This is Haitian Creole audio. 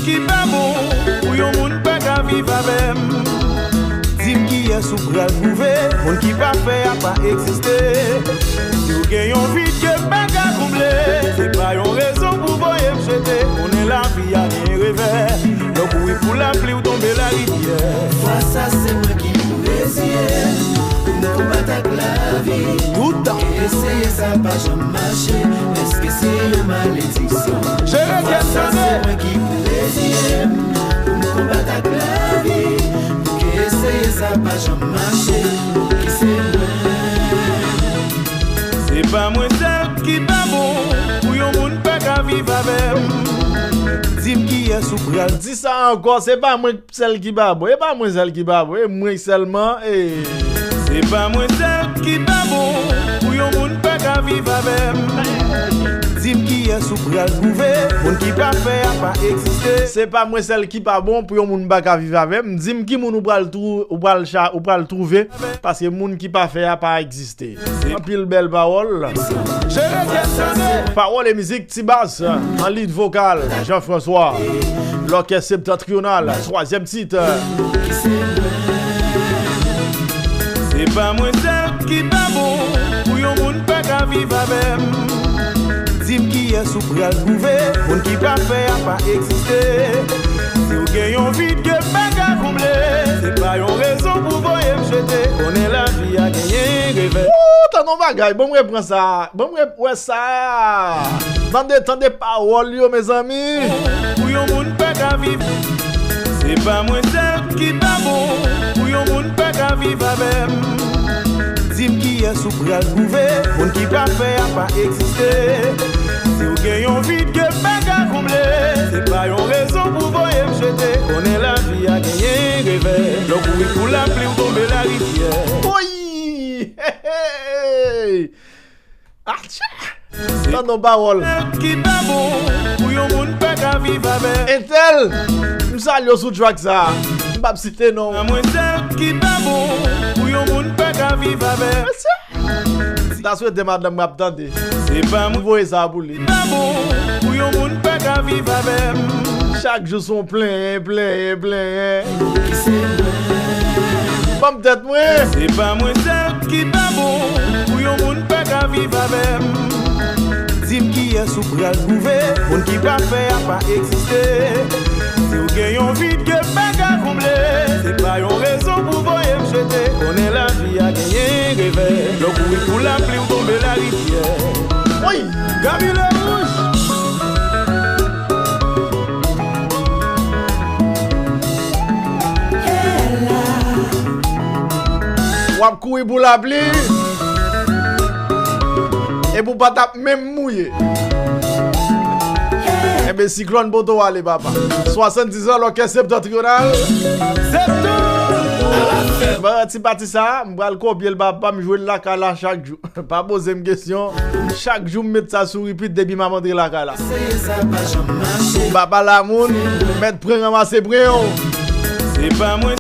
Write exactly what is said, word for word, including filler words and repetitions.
ki pa bon pou yon moun pa ka viv avè m. Di m kiyès ou pral twouve, moun ki pafè a pa egziste. Si w gen yon vid ke m pa ka konble, se pa yon rezon pou voye m jete. Konnen lavi a gen revè, lè w kouri pou lapli w tonbe larivyè. Fwa sa se mwen ki pou reziye m, pou m konbat ak lavi. Toutan. Eseye sa pa janm mache, èske se yon malediksyon? Jere kè m tande. Fwa sa se mwen ki pou reziye m, pou m konbat ak lavi. Pou ke eseye sa pa janm mache, ki se mwen. Se pa mwen sèl ki pa bon, pou yon moun pa ka viv avè m. Di m kiyès ou pral. Di sa ankò, se pa mwen sèl ki pa bon. E pa mwen sèl ki pa bon. E mwen sèlman. E. Se pa mwen sèl ki pa bon, pou yon moun pa ka viv avè m. Di m kiyès ou pral twouve, moun ki pafè a pa egziste. Se pa mwen sèl ki pa bon, pou yon moun pa ka viv avè m. Di m ki moun ou pral twou-, ou pral cha-, ou pral twouve, paske moun ki pafè a pa egziste. Anpil bèl pawòl. Pawòl e mizik Ti Baz, an lead vokal, Jean-François, lòkès septantriyonal, twazyèm tit. Se pa mwen sèl ki pa bon, pou yon moun pa ka viv avè m. Di m kiyès ou pral twouve, moun ki pafè a pa egziste. Si w gen yon vid ke m pa ka konble, se pa yon rezon pou voye m jete. Konnen lavi a genyen revè. Woo, tann yon bagay, ban m repran sa. Ban m rep-, wè sa. Tande, tande pawòl yo, mezanmi. Pou yon moun pa ka viv. Se pa mwen sèl ki pa bon, pou yon moun pa ka viv avè m. Di m kiyès ou pral twouve, moun ki pafè a pa egziste. Si w gen yon vid ke m pa ka konble, se pa yon rezon pou voye m jete. Konnen lavi a genyen revè, lè w kouri pou lapli w tonbe larivyè. Woy! Hey, hey, hey! Atcha! Tann yon pawòl. Ki pa bon pou yon moun pa ka viv avè. Entèl, m salye w sou track sa. M p ap site non. Mwen sèl ki pa bon pou yon moun pa ka viv avè. Mesye, m ta swete madanm mwen ap tande. Se pa mwen. M voye sa pou li. Pa bon pou yon moun pa ka viv avè m. Chak jou se yon plenyen, plenyen, plenyen. Ban m tèt mwen. Se pa mwen sèl ki pa bon pou yon moun pa ka viv avè m. Di m kiyès ou pral twouve, moun ki pafè a pa egziste. Si w gen yon vid ke m pa ka konble, se pa yon rezon pou voye m jete. Konnen lavi a genyen revè, lè w kouri pou lapli w tonbe larivyè. Woy! Gaby Lewouch! W ap kouri pou lapli, epi w pa t ap menm mouye. Enben, siklòn poto ale, papa. Swasanndizan, lòkès septantriyonal. Bon, ti pati sa, m pral kopye l, papa, m jwe l lakay la chak jou. Pa poze m kesyon. Chak jou m met sa sou repeat depi m ap antre lakay la. Papa Lamoun, mèt pran ranmase pran w. Se pa mwen.